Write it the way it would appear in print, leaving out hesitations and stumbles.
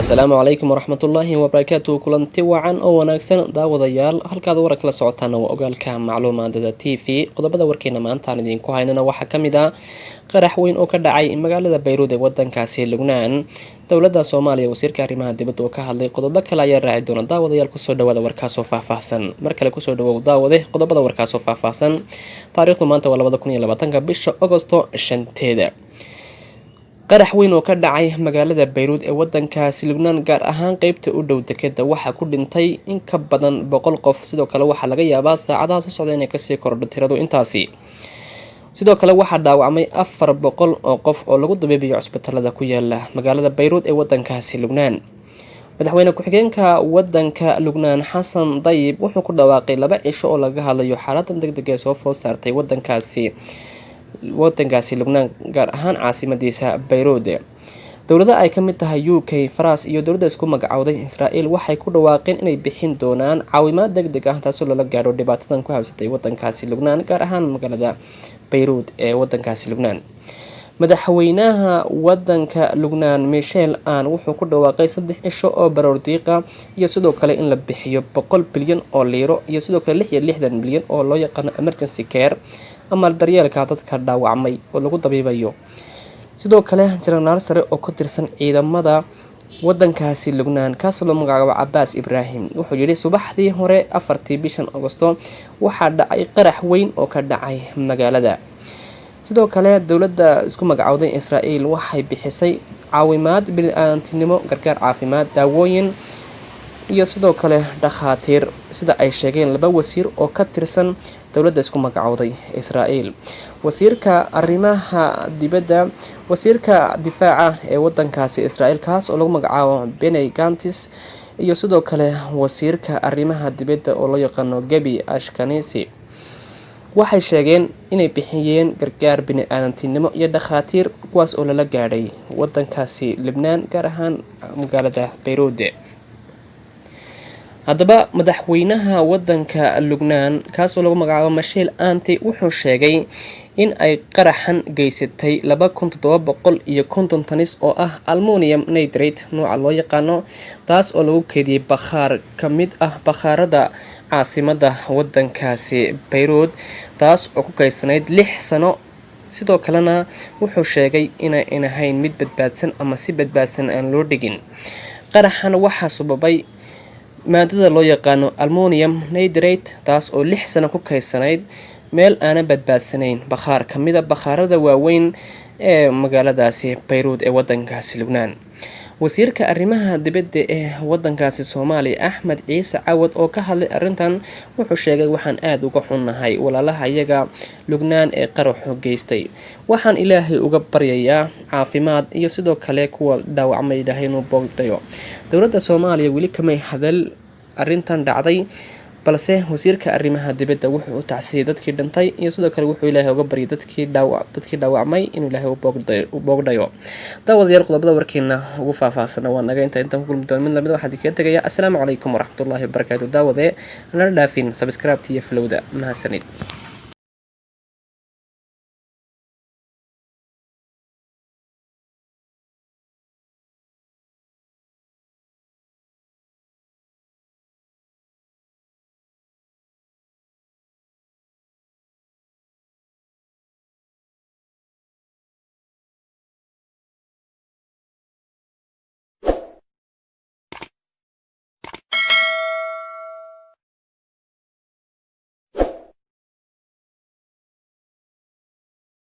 Asalaamu calaykum waraxmatullaahi wabarakaatu. Kulanti wacan oo wanaagsan, daawadayaal. Halkaad warar kala socotaana waa Ogaalka Macluumaadada TV. Qodobada warkeena maanta aan idiinku haynana waxaa kamid ah qarax weyn oo ka dhacay magaalada Bayruud ee wadankaasi Lubnaan, dowladda Soomaaliya, wasiirka arrimaha dibadda oo ka hadlay, qodobo kale ayaa raaci doona. Daawadayaal, kusoo dhawaada warkaasoo faahfaahsan. Mar kale kusoo dhawow, daawade, qodobada warkaasoo faahfaahsan. Taariikhdu maanta waa 2020-ka, bisha Agosto 5-teeda. Qarax weyn oo ka dhacay magaalada Bayruud ee wadankaasi Lubnaan, gaar ahaan qeybta u dhow dekeda, waxaa ku dhintay in ka badan 100 qof. Sidoo kale waxaa laga yaabaa saacadaha soo socda inay kasii kordho tiradu intaasi. Sidoo kale waxaa dhaawacmay 400 oo qof oo lagu dabiibayo cusbitalada ku yaala magaalada Bayruud ee wadankaasi Lubnaan. Madaxweyne ku-xigeenka wadanka Lubnaan, Xasan Dayib, wuxuu ku dhawaaqay 2 cisho oo laga hadlayo xaaladan deg deg ee soo food saartay wadankaasi Lubnaan, gaar ahaan caasimadiisa Bayruud. Dowlada ay kamid tahay UK, Faras iyo dowladda isku magacowday Israel waxay ku dhawaaqeen inay bixin doonaan caawimaad deg deg ah, taasoo lala gaadho dhibaatadan ku habsatay wadankaasi Lubnaan, gaar ahaan magaalada Bayruud ee wadankaasi Lubnaan. Madaxweynaha wadanka Lubnaan, Michel Aan, wuxuu ku dhawaaqay 3 cisho oo baroor diiqa iyo sidoo kale in la bixiyo 100 bilyan oo liiro iyo sidoo kale 66 bilyan oo loo yaqaano emergency care ama daryeelka dadka dhaawacmay oo lagu dabiibayo. Sidoo kale jenaraal sare oo ka tirsan ciidamada wadankaasi Lubnaan, kaasoo loo magacaabo Cabaas Ibraahim, wuxuu yidhi subaxdii hore 4-tii bishan Agosto waxaa dhacay qarax weyn oo ka dhacay magaalada. Sidoo kale dowladda isku magacowday Israel waxay bixisay caawimaad bini-aadantinimo, gargaar caafimaad, daawooyin iyo sidoo kale dhakhaatiir, sida ay sheegeen laba wasiir oo ka tirsan dowladda isku magacowday Israel: wasiirka arrimaha dibadda, wasiirka difaaca ee wadankaasi Israel, kaas oo lagu magacaabo Benny Gantz, iyo sidoo kale wasiirka arrimaha dibadda oo loo yaqaano Gabi Ashkenazi. Waxay sheegeen inay bixiyeen gargaar bini-aadantinimo iyo dhakhaatiir, kuwaas oo lala gaadhay wadankaasi Libnaan, gaar ahaan magaalada Bayruud. Haddaba madaxweynaha wadanka Lubnaan, kaasoo lagu magacaabo Michel Anti, wuxuu sheegay in ay qaraxan geysatay 2750 tanis oo ah aluminium nitrate nooca loo yaqaano, taas oo lagu keediyey bakhaar ka mid ah bakhaarada caasimada wadankaasi Bayruud, taas oo ku keydsanayd 6 sano. Sidoo kalena wuxuu sheegay inayn ahayn mid badbaadsan ama si badbaadsan aan loo dhigin. Qaraxan waxaa sababay maadada loo yaqaano aluminium nitrate, taas oo 6 sano ku keydsanayd meel aanan badbaadsanayn, bakhaar kamida bakhaarada waaweyn ee magaaladaasi Bayruud ee wadankaasi Lubnaan. Wasiirka arrimaha dibadda ee wadankaasi Soomaaliya, Axmed Ciise Cawad, oo ka hadlay arrintan, wuxuu sheegay: "Waxaan aada uga xunnahay walaalaha iyaga Lubnaan ee qaraxu geystay. Waxaan Ilaahay uga baryayaa caafimaad iyo sidoo kale kuwa dhaawacmay Ilaahay inuu boogdayo." Dowladda Soomaaliya weli kamay hadal arrintan dhacday, balse wasiirka arrimaha dibadda wuxuu u tacsiyey dadkii dhintay iyo sidoo kale wuxuu Ilaahay uga baryay dadkii dhaawacmay inuu Ilaahay u boogdhayo. Daawadayaal, qodobada warkeena ugu faahfaahsana waa naga inta. Intaan ku kulmi doona mid lamid, waxaan idinkaga tegaya assalaamu calaykum waraxmatullaahi wabarakaatu. Daawade, hanala dhaafin subscribe iyo follow-da. Mahadsanid.